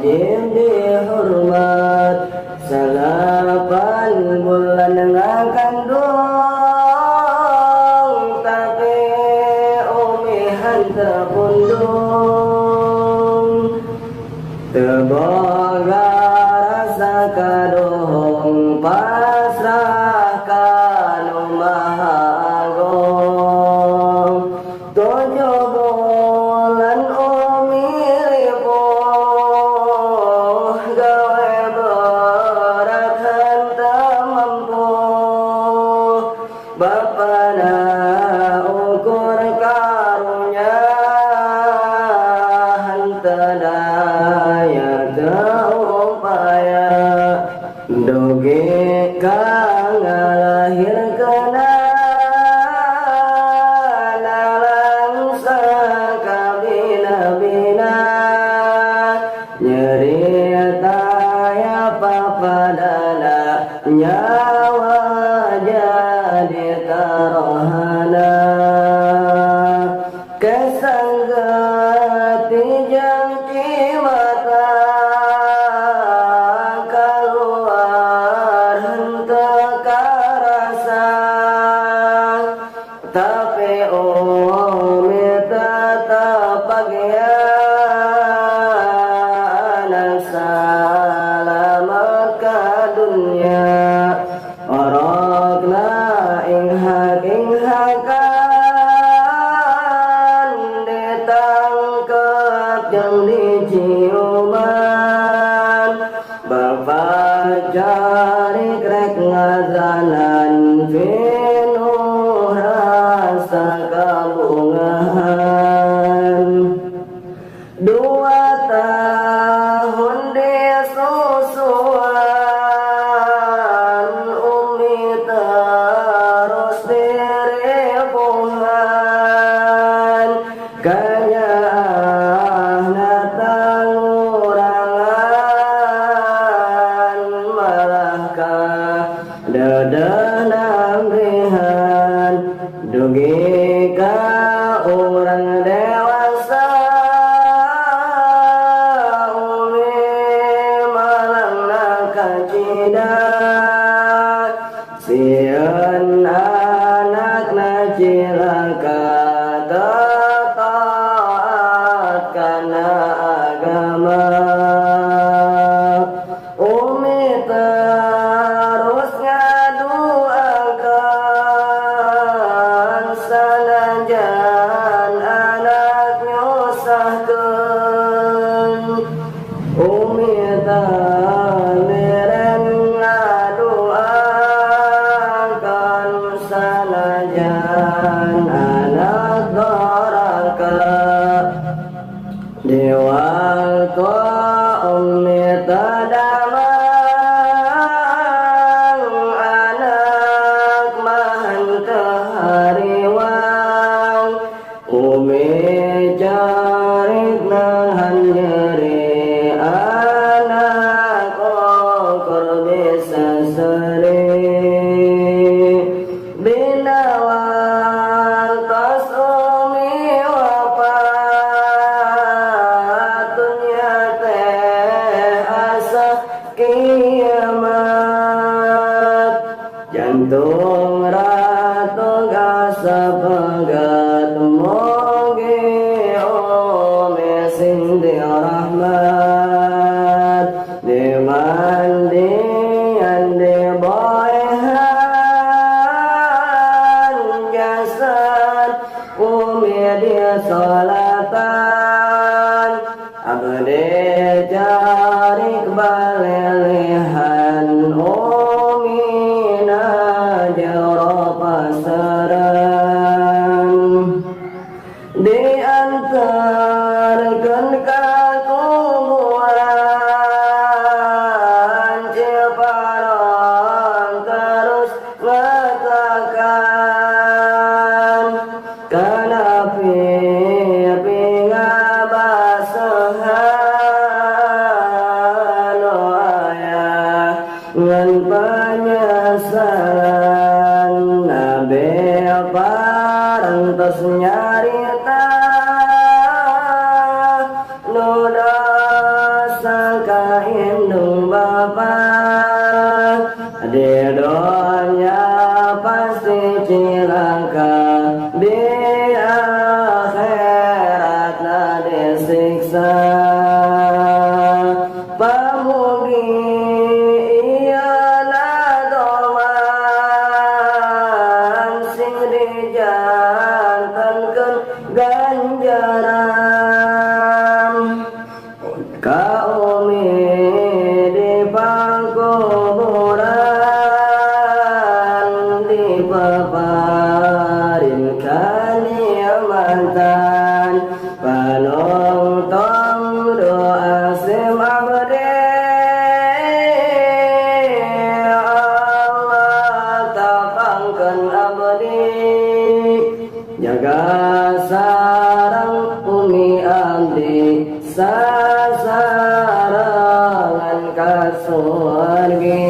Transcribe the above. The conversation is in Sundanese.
wajib dihormat. 8 bulan ngakandung, tapi umi henteu pundung. Teu boga rasa kadohong, pasrah ka Nu Maha Agung. 7 bulan umi ripuh, gawe berat henteu mampu. Bapana ukur karunya, henteu daya teu upaya. Dugi ka ngalahirkeunana, langsa ka bina-bina. Nyerita ya papadana, nyawa jadi tarohana. Kesanggeti jeung cimata, kaluar henteu karasa. Tapi umi tetep bahagia, anak salamet ka dunya. Orokna inghak inghakan, ditangkep jeung diciuman. Bapak cari krek ngazanan, pinuh rasa kabungahan. 2 tahun disusuan, umi terus direpohan. Kanyaahna tangurangan, malah ka dedeh nambihan. Dugi ka urang dewasa, umi malangna kacida. Sieun anakna cilaka, teu taat kana agama. Umi terus ngaduakeun, sanajan anak nyusahkeun. Umi tamiren ngaduakeun, sanajan anak doraka. Di waktu umi tadamang, anak mah henteu hariwang. Umi carik nahan nyeri, anak ukur bisa seri. Dina waktos umi wafat, dunya teh asa kiamat. Jantung ratu asa pegat, moge umi sing dirahmat. Dimandian diboehan, jasad umi disolatan. Abdi carik balelehan, umi na jero pasaran. Diantarkeun ka kuburan, Ciparon terus ngatakan. Kana pingabasehan, aya ngan penyesalan. Nabi parantos nyarita, nu dosa Ka umi di pangkuburan di paparin kaniamatan panongtong doa sim abdi Allah tapangkeun abdi jaga sarang umi abdi sasarangan ka surgi.